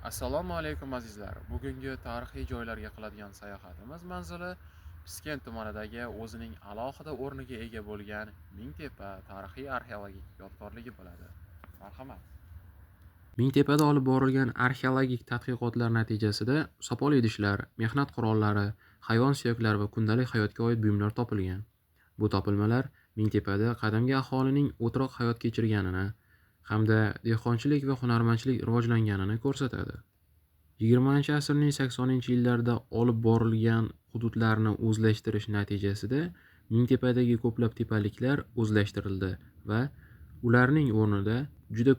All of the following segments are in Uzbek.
Assalomu alaykum, azizlar. Bugungi tarixiy joylarga qiladigan sayohatimiz manzili Piskent tumanidagi o'zining alohida o'rniga ega bo'lgan Mingtepa tarixiy arxeologik yodgorligi bo'ladi. Marhamat. Mingtepada olib borilgan arxeologik tadqiqotlar natijasida sopol idishlar, mehnat qurollari, hayvon suyaklari va kundalik hayotga oid buyumlar topilgan. Bu topilmalar Mingtepada qadimgi aholining o'troq hayot kechirganini hamda dehqonchilik va hunarmandchilik rivojlanganini ko'rsatadi. 20-asrning 80-yillarida olib borilgan hududlarni o'zlashtirish natijasida Mingtepadagi ko'plab tepaliklar o'zlashtirildi va ularning o'rnida juda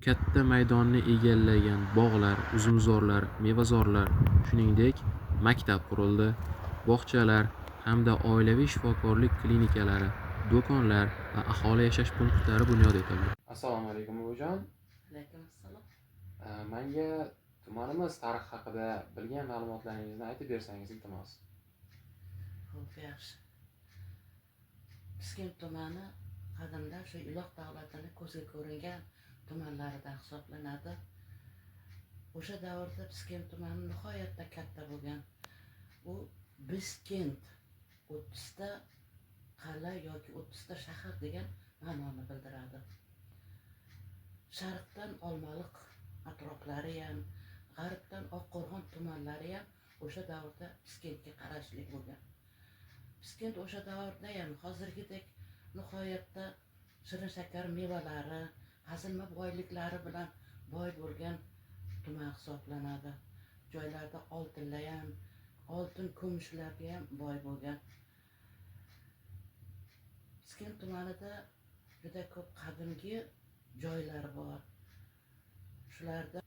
katta maydonni egallagan bog'lar, uzumzorlar, mevazorlar, shuningdek, maktab qurildi, bog'chalar hamda oilaviy shifokorlik klinikalari, do'konlar va aholi yashash punktlari bunyod etildi. Assalomu alaykum, buvijon. Alaykum assalom. Menga tumanimiz tarixi haqida bilgan ma'lumotlaringizni aytib bersangiz, iltimos. Xo'p, yaxshi. Piskent tumani qadimda shu Uloq davlatini ko'zga ko'ringan tumanlaridan hisoblanadi. O'sha davrda Piskent tumani nihoyatda katta bo'lgan. U Biskent, 30 ta qal'a yoki 30 ta shahar degan ma'noni bildiradi. Sharqdan Olmaliq atroflari ham, g'arbdan Oqqo'rg'on tumanlari ham o'sha davrda Piskentga qarashli bo'lgan. Piskent o'sha davrda ham hozirgidek nihoyatda shirin shakar mevalari, qazilma boyliklari bilan boy bo'lgan tuman hisoblanadi. Joylarda oltinlar ham, oltin kumushlarga ham boy bo'lgan. Piskent tumanida juda ko'p qadimgi joylar bor. Shularda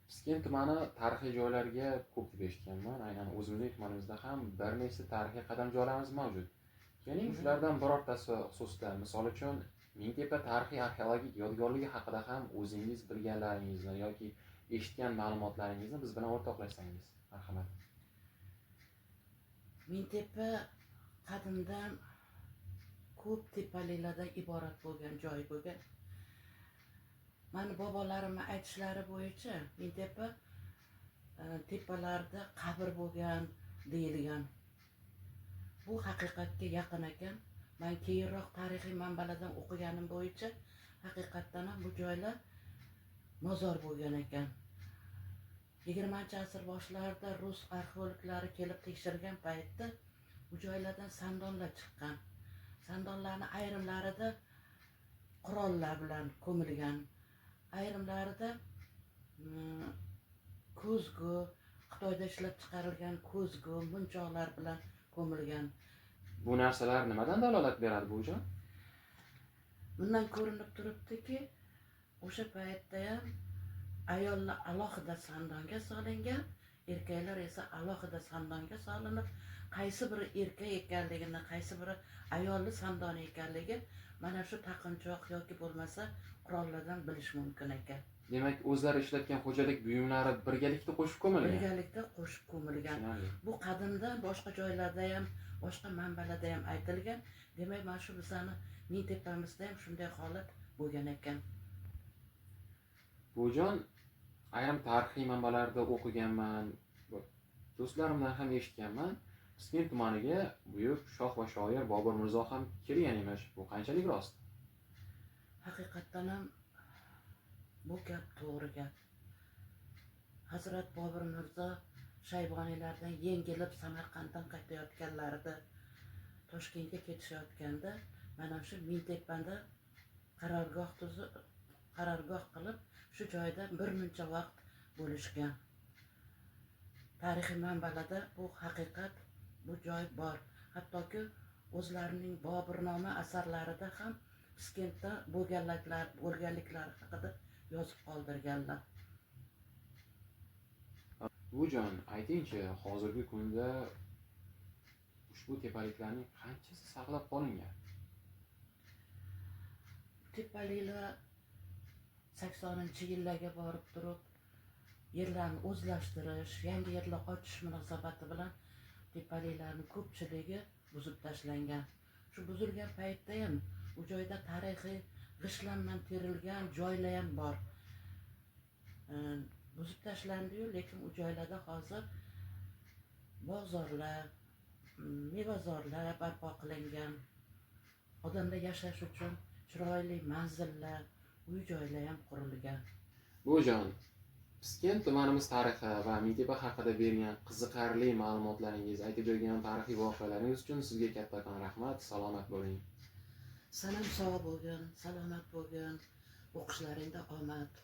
Piskent tumani tarixiy joylarga ko'p deb eshitganman. Aynan o'zimizning tumanimizda ham bir nechta tarixiy qadamjolarimiz mavjud. Keling, shulardan birortasi xususida, misol uchun, Mingtepa tarixiy arxeologik yodgorligi haqida ham o'zingiz bilganlaringizni yoki eshitgan ma'lumotlaringizni biz bilan o'rtoqlashsangiz. Marhamat. Mingtepa qadimdan ko'p tepaliklardan iborat bo'lgan joy bo'lgan. Mani bobolarimni aytishlari bo'yicha Mingtepa tepalarda qabr bo'lgan deyilgan. Bu haqiqatga yaqin ekan. Man keyinroq tarixiy manbalardan o'qiganim bo'yicha haqiqatdan ham bu joylar mozor bo'lgan ekan. 20-asr boshlarida rus arxeologlari kelib tekshirgan paytda bu joylardan sandonlar chiqqan. Sandonlarni ayrimlarida qurollar bilan ko'milgan, ayrimlarida ko'zgu, Xitoyda ishlab chiqarilgan ko'zgu, munchoqlar bilan ko'milgan. Bu narsalar nimadan dalolat beradi, buvijon? Bundan ko'rinib turibdiki, o'sha paytda ham ayollar alohida sandonga solingan, erkaklar esa alohida sandonga solinib, qaysi biri erkak ekanligini, qaysi biri ayolli sandoni ekanligi mana shu taqinchoq yoki bo'lmasa qurollardan bilish mumkin ekan. Demak, o'zlari ishlatgan xo'jalik buyumlari birgalikda qo'shib ko'milgan. Birgalikda qo'shib ko'milgan. Tushunarli. Bu qadimdan boshqa joylarda ham, boshqa manbalarda ham aytilgan. Demak, mana shu bizani Mingtepamizda ham shunday holat bo'lgan ekan. Buvijon, ayrim tarixiy manbalarda o'qiganman, va do'stlarimdan ham eshitganman. Piskent tumaniga buyuk shoh va shoir Bobur Mirzo ham kelgan emish. Bu qanchalik rost? Haqiqatdan ham bu gap to'g'ri gap. Hazrat Bobur Mirzo Shayboniylardan yengilib Samarqanddan qaytayotganlarida, Toshkentga ketishayotganda mana shu Mingtepada qarorgoh tuzib, qarorgoh qilib, shu joyda bir muncha vaqt bo'lishgan. Tarixiy manbalarda bu haqiqat, bu joy bor. Hattoki o'zlarining Boburnoma asarlarida ham Piskentda bo'lganliklari haqida yozib qoldirganlar. Buvijon, aytingchi, hozirgi kunda ushbu tepaliklarning qanchasi saqlab qolingan? Tepaliklar 80-yillarga borib turib yerlarni o'zlashtirish, yangi yerlar ochish munosabati bilan tepaliklarning ko'pchiligi buzib tashlangan. Shu buzilgan paytda ham u joyda tarixiy g'ishtlar bilan terilgan joylar ham bor. Buzib tashlandiyu, lekin u joylarda hozir bozorlar, mevazorlar barpo qilingan. Odamlar yashash uchun chiroyli manzillar, uy joylar ham qurilgan. Buvijon, Piskent tumanimiz tarixi va Mingtepa haqida bergan qiziqarli ma'lumotlaringiz, aytib bergan tarixiy voqealaringiz uchun sizga kattakon rahmat. Salomat bo'ling. San ham sog' bo'lgin, salomat bo'lgin, o'qishlaringda omad.